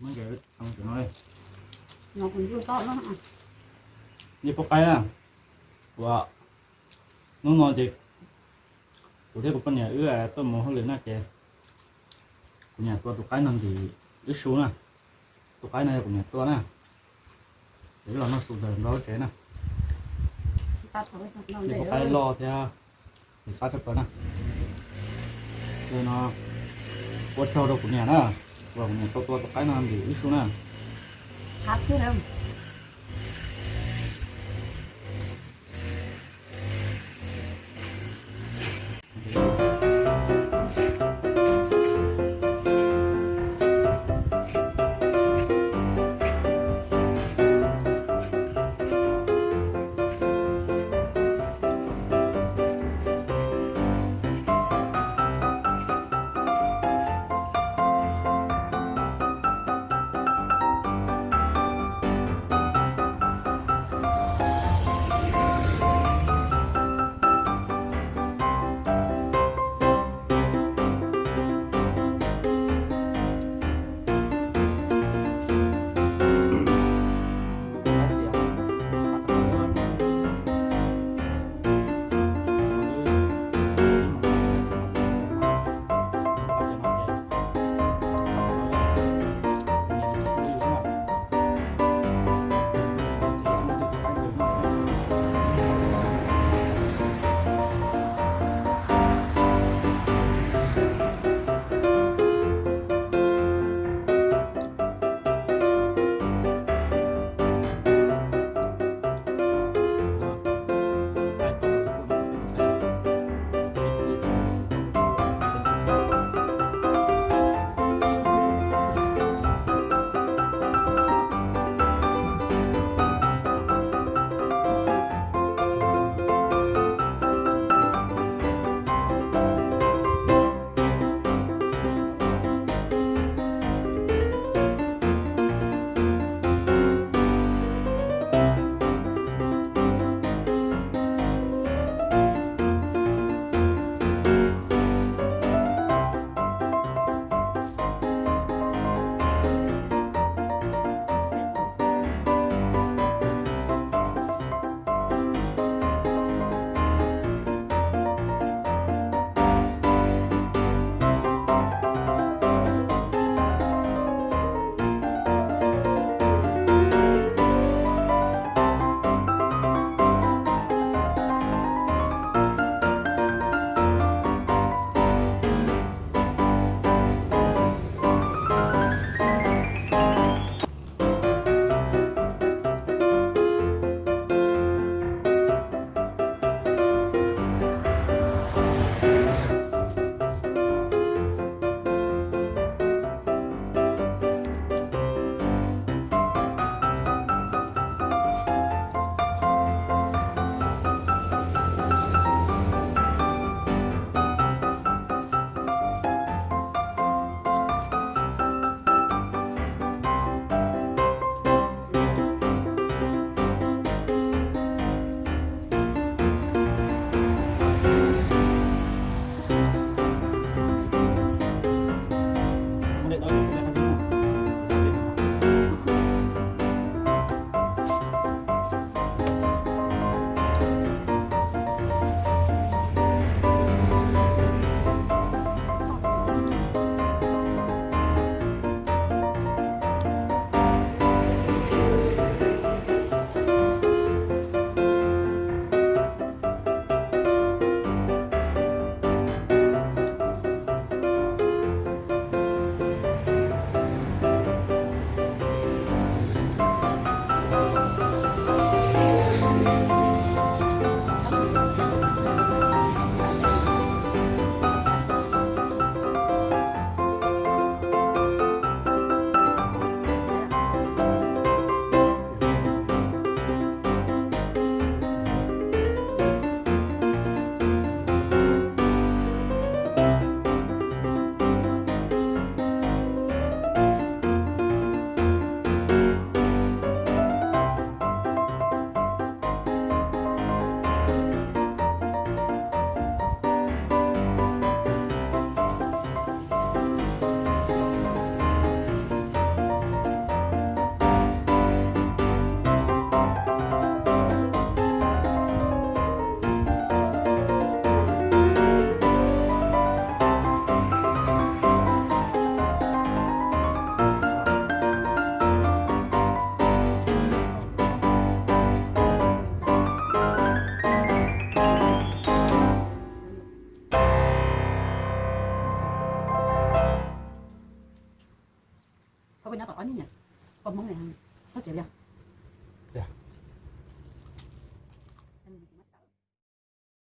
Muab ntes no, nej pub qaib na. Ua, hnub no ces kuv thiab kuv poj niam wb tuaj mus hauj lwm na ces kuv niam tua tus qaib no ntim wb su na. Tus qaib no yog kuv niam tua na. Ces wb los noj su ntawm nraub tsev na. Nej pub qaib loj thiab, ntim qab tshaj plaws na. Ces no ua tsaug rau kuv niam na, uas kuv niam tau tua tus qaib no ntim wb su na. Tab tom ob nyob niam, poj Hmoob ne, txhob txiav yog.